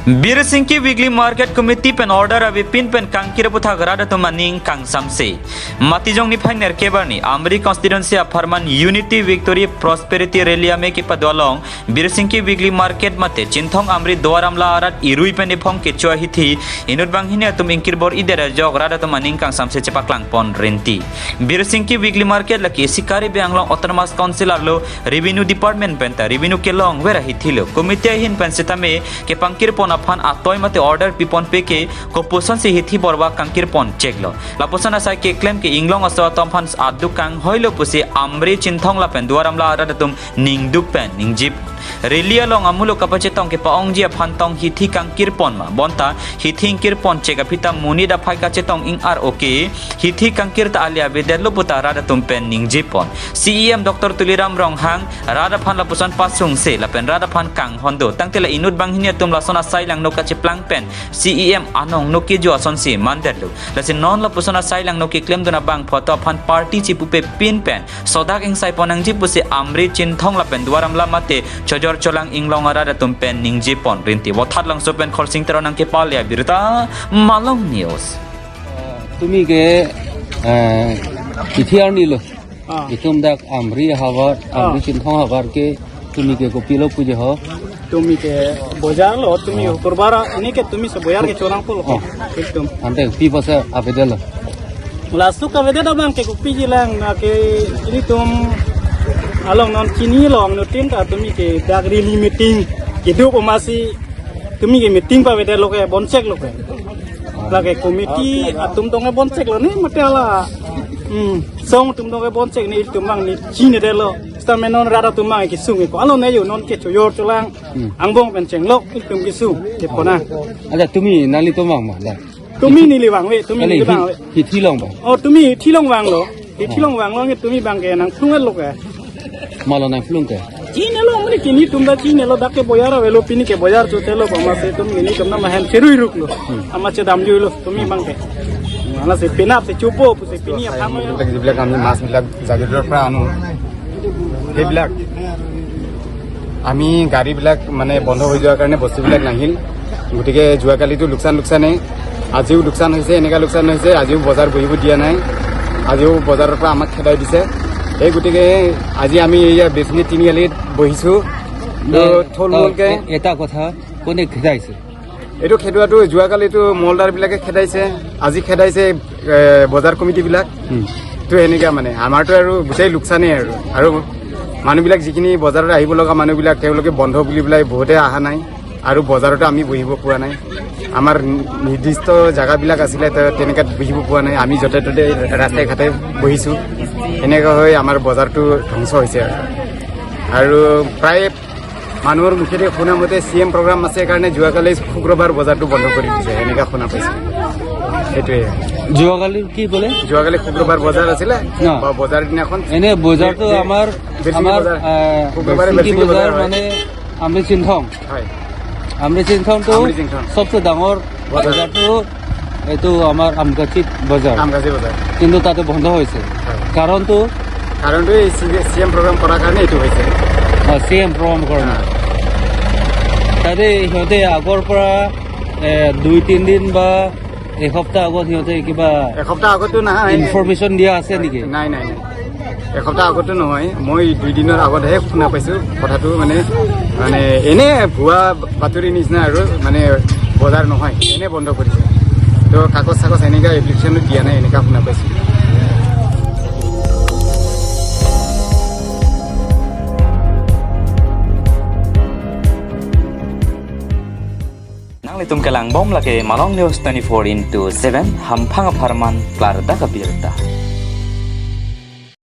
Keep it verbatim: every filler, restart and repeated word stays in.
Birsingki Weekly Market Committee pen order avepin pen kangkir aputhak rat atum aning kangsamse. Matijong niphai nerkep arni Amri constituency apharman Unity Victory Prosperity Rally amei kepado along Birsingki Weekly Market mate Chinthong Amri Duar Amla arat irui pen iphong kecho ahithi inut banghini atum ingkir bor-idet ajok rat atum aning kangsamse chepaklang pon rinti. Birsingki Weekly Market lake isi Karbi Anglong Autonomous Council arlo Revenue Department penta revenue kelongver ahithi lo. Committee ahin pen sitame kepangkir pon aphan atoi mate order pipon peke kopuson si hithi borba kangkir pon cheklo. Lapuson asai keklem ke inglong aso atum aphan aduk kanghoi lo pusi Amri Chinthong lapen Duar Amla arat atum ningduk pen ningjip. Rally along amulo kapachetong kepa-ongji aphan tong hithi kangkir pon ma. Bonta hithi ingkir pon chek aphi ta monit aphai kachetong ing-ar oke. Hithi kangkir ta ale avedetlo puta rat atum pen ningjip pon. C E M Doctor Tuliram Ronghang rat aphan lapuson pasungse lapen rat aphan kanghon do. Tangte la inut banghini atum lason asai langno kacheplang pen C E M anong no kejo asonsi mandetlo. Lasi non lapuson asai langno keklemdun abang photo aphan party chipupe pin pen sodak ingsai pon nangji pusi Amri Chinthong lapen Duar Amla mate Chojor Cholang inglong arat atum pen ningje pon rinti. Vothatlangso pen Khorsing Teron nangkepale abirta Malong News. Tumi ke, eh, ithi arni lo. Ah. Itum dak Amri havar, Ah. Amri Chinthong havar ke tumi ke kopilo puji ho. Tumi ke bojar lo, tumi Ah. Hukurbara, ini ke tumi se bojar ke cholang pulo. Ah. Itum. Ante pi pasa avedetlo. Lasu kavedet abang ke kopiji lang, na ke ilitum along non chinilo, anuttin ta tumi ke dak rally meeting. Keduk omasi tumi ke meeting pavedetlo ke, boncheklo ke. Lake committee atum tong ke boncheklo ni mate ala. Hmm, song atum tong ke bonchek ni itum bang ni chinedetlo. Sitame non rat atum bang kesung ko. Alo ne yo non ke Chojor Cholang. Hmm. Angbong pen chenglok itum kesung. Ke pona. Ada tumi nanglitum bang ma, da. Tumi neli vangve, tumi Kali neli hi-, vangve. Hithi long bang. Oh, tumi hithi long vanglo. Hithi long vanglo nge tumi bang ke nangphlung lo ke. Malo nangphlung ke. Chinilo muni kini tum ta chinilo dak ke bojar avelo pini ke bojar chotelo ba masi tum ini tum na mahen cherui ruklo. Hmm. Ama chedamjuilo tumi bang ke. Mana se penap se chupo pu se pini aphan lo. Lagi blek kami mas blek Jagiroader pra anu. Blek. আমি গাড়ীবিলাক মানে বন্ধ হৈ যোৱাৰ কাৰণে বস্তুবিলাক নাহিল। গতিকে যোৱাকালিতো লোকচান লোকচানেই, আজিও লোকচান হৈছে, এনেকুৱা লোকচান হৈছে, আজিও বজাৰ বহিব দিয়া নাই, আজিও বজাৰৰ পৰা আমাক খেদাই দিছে। এই গতিকে আজি আমি এইয়া বিষ্ণু তিনিআলিত বহিছোঁ। তো এ, থুলমূলকে এ-, এটা কথা, কোনে খেদাইছে? এইটো খেদোৱাটো যোৱাকালিতো মলদাৰবিলাকে খেদাইছে, আজি খেদাইছে, এ, বজাৰ কমিটিবিলাক। হুম। তো এনেকুৱা মানে আমাৰতো আৰু গোটেই লোকচানেই আৰু। আৰু মানুহবিলাক যিখিনি বজাৰত আহিব লগা মানুহবিলাক তেওঁলোকে বন্ধ বুলি পেলাই বহুতে অহা নাই আৰু বজাৰতো আমি বহিব পৰা নাই। আমাৰ নিৰ্দিষ্ট জেগাবিলাক আছিলে, তে-, তেনেকুৱাত বহিব পৰা নাই। আমি য'তে ত'তে ৰাস্তাই ঘাটে বহিছোঁ। এনেকুৱা হৈ আমাৰ বজাৰটো ধ্বংস হৈছে আৰু। আৰু প্ৰায় মানুহৰ মুখেদি শুনা মতে চি এম প্ৰগ্ৰাম আছে কাৰণে যোৱাকালি শুক্ৰবাৰ বজাৰটো বন্ধ কৰি দিছে, এনেকুৱা শুনা পাইছোঁ। সেইটোৱে। যোৱাকালি কি বোলে? যোৱাকালি শুক্ৰবাৰ বজাৰ আছিলে, ন। বা বজাৰ দিনাখন এনে বজাৰটো বি-, বি-, আমাৰ, বেলচিংকি আমাৰ, বজাৰ। আহ, শুক্ৰবাৰে বেলচিংকি বেলচিংকি বজাৰ বজাৰ হয়। মানে আমৰি চিংথং। হয়। আমৰি চিংথংটো আমৰি চিংথং। চবচে ডাঙৰ বজাৰ। বজাৰটো এইটো আমাৰ আমকাচিত বজাৰ। আমকাচি বজাৰ। কিন্তু তাতে বন্ধ হৈছে। হয়। কাৰণটো? কাৰণটো এই চি-, চি এম প্ৰগ্ৰাম কৰাৰ কাৰণে এইটো হৈছে। অ, চি এম প্ৰগ্ৰাম কাৰণে। হা। তাতে সিহঁতে আগৰ পৰা, এ, দুই তিনিদিন বা এসপ্তাহ আগত সিহঁতে কিবা এসপ্তাহ আগতো নাহে। ইনফৰমেশ্যন দিয়া আছে নেকি? নাই, নাই, নাই। এসপ্তাহ আগতো নহয়, মই দুই দিনৰ আগতহে শুনা পাইছোঁ কথাটো, মানে, মানে এনে ভুৱা বাতৰি নিচিনা আৰু, মানে বজাৰ নহয়, এনে বন্ধ কৰিছে। তো কাগজ চাগজ এনেকুৱা এপ্লিকেশ্যনো দিয়া নাই, এনেকুৱা শুনা পাইছোঁ। Nanglitum kelangbom lake Malong News twenty-four into seven, hamphang apharman klardak abirta.